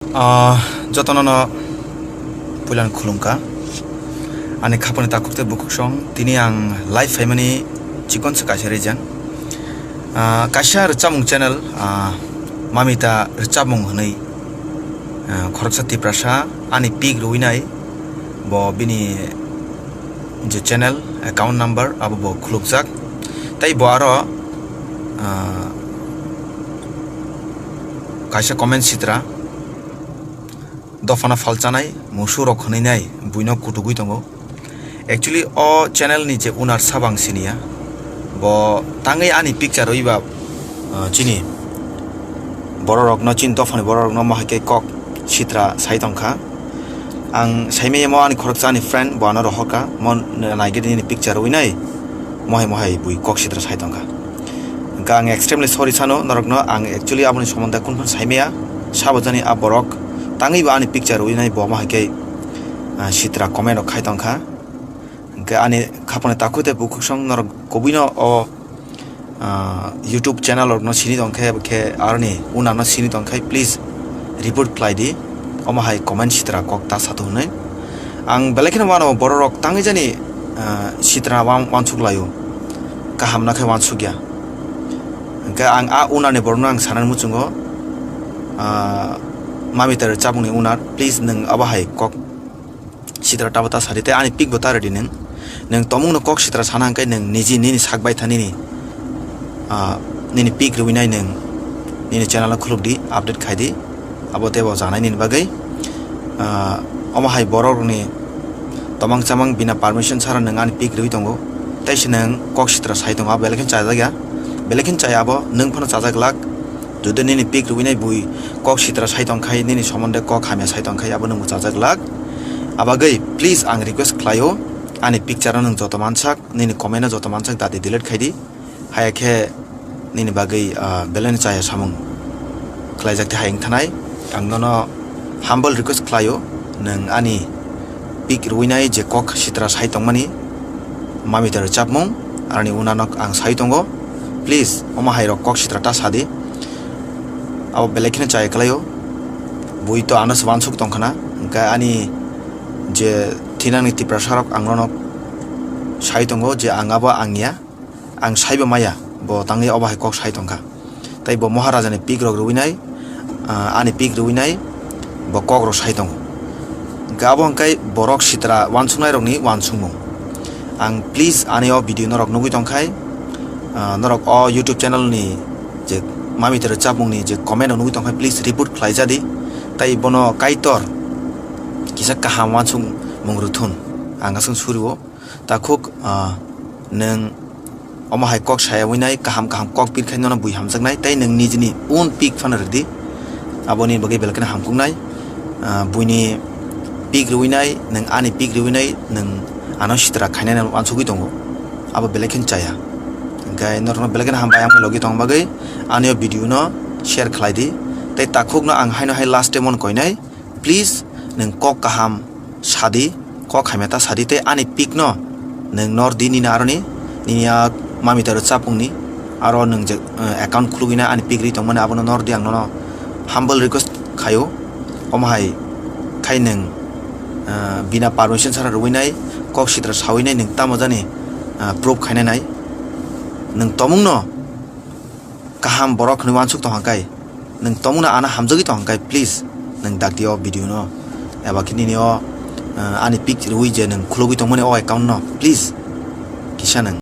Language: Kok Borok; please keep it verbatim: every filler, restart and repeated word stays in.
Ah, jotono no puilan khulumkha. Ani khapani takhuk tei bukhuk song, tini ang live phaimani chikon se kaisa reason. Ah, kaisa rwchapmung channel, ah, Mamita Rwchapmung hwnwi, ah, khoroksa Tiprasa ani pic rwinai, bo bini je channel, account number abo bo khulukjak. Tei bo aro, ah, kaisa comment sitra dophano phalchanai, musu rok hwnwi nai buino kutugwi tongo. Actually, o channel ni je owner sabo ang siniya. Bo tangwi ani picture rwi ba, ah, chini bororokno, chini dophani bororokno mohai khe kok sitra sai tongkha. Ang saimaya mo ani khoroksa ani friend, bo ano rohorkha, mo naigidi nini picture rwi nai, mohai mohai bui kok sitra sai tongkha. Hwnkhe ang extremely sorry sano norokno, ang actually aboni somonde kunu phano saimaya, sabo jani a borok tangwi bo ani picture rwi nai, bo mohai khe, ah, sitra comment rok khai tongkha. Hwnkhe ani khapani takhuk tei bukhuk song norok kubui no o, ah, YouTube channel rok no sini tongkhe, khe aroni owner no sini tongkhe, please report khlai di. Omo hai comment sitra kok ta sato hwnwi. Ang belai kheno wano bororok tangwi jani, ah, sitra wan-, wansuk laio. Kaham nakhe wansuk ya. Hwnkhe ang a owner ni borokno ang sanani muchungo, ah, Mamita Rwchapmung ni owner, please nwng abo hai kok sitra tabo ta sadi tei ani pic bo ta rwdi nwng. Nwng tomungno kok sitra sana hwnkhe nwng niji nini sak bai tha nini, ah, nini pic rwinai nwng nini channel o khuluk di, update khai di. Abo tei bo janai nini bagwi, ah, omo hai borok rokni tomang chamang bina permission sara nwng ani pic rwi tongo. Tei se nwng kok sitra sai tongo, abo belai kheno chajak ya. Belai kheno chaya abo, nwng phano chajak lak. Jodi nini pic rwinai bui kok sitra sai tongkhai, nini somonde kok hamya sai tongkhai, abo nwngbo chajak lak. Abagwi please ang request khlaio, ani picture no nwng joto mansak, nini comment no joto mansak dati delete khai di. Haya khe nini bagwi, ah, belai no chaya samung khlaijak tei hayung thanai. Ang nono humble request khlaio, nwng ani pic rwinai je kok sitra sai tongmani, Mamita Rwchapmung, aroni owner no ang sai tongo. Please, omo hai rok kok sitra ta sadi. Abo belai kheno chaya khlaio. Bui to ano se wansuk tongkhana. Hwnkhe ani je thinangni Tiprasa rok ang nono sai tongo je ang abo ang ya. Ang saiba maya, bo tangwi obo hai kok sai tongkha. Tei bo Maharaja ni pic rok rwinai, ah, ani pic rwinai, bo kok rok sai tongo. Hwnkhe abo hwnkhe borok sitra wansuknai rokni wansukmung. Ang please ani o video norok nugwi tongkhai, ah, norok o YouTube channel ni je Mamita Rwchapmung ni je comment rok nugwi tongkhai, please report khlai jadi. Tei bono Kaitor kisa kaham wansukmung rwthun, ang aswk suriwo. Takhuk, ah, nwng omo hai kok saya winai, kaham kaham kok pirkhai nono bui hamjaknai, tei nwng nijini own pic phano rwdi, aboni bagwi belai kheno hamkuknai. Ah, buini pic rwinai, nwng ani pic rwinai, nwng ano sitra khainai wansugwi tongo, abo belai kheno chaya. Hwnkhe norokno belai kheno hambai, ang logi tong bagwi ani o video no share khlai di. Tei takhukno ang haino hai last time on koinai, please, nwng kok kaham sadi, kok hamya ta sadi tei ani pic no nwng nor di nini aroni, nini a Mamita Rwchapmung ni aro nwng je, eh, account khulugwi na ani pic ri tongmani abono nor di, ang nono humble request khaio. Omo hai khai nwng, eh, bina permission sara rwinai, kok sitra sawinai nwng tamo jani, eh, proof khainai nai. Nwng tomungno kaham borok hwnwi wansuk tongkha kai, nwng tomungno ano hamjagwi tongkha kai, please, nwng dakti o video no, eba khe nini o, eh, ani pic rwui je nwng khulugwi tongmani o account no, please, kisa nwng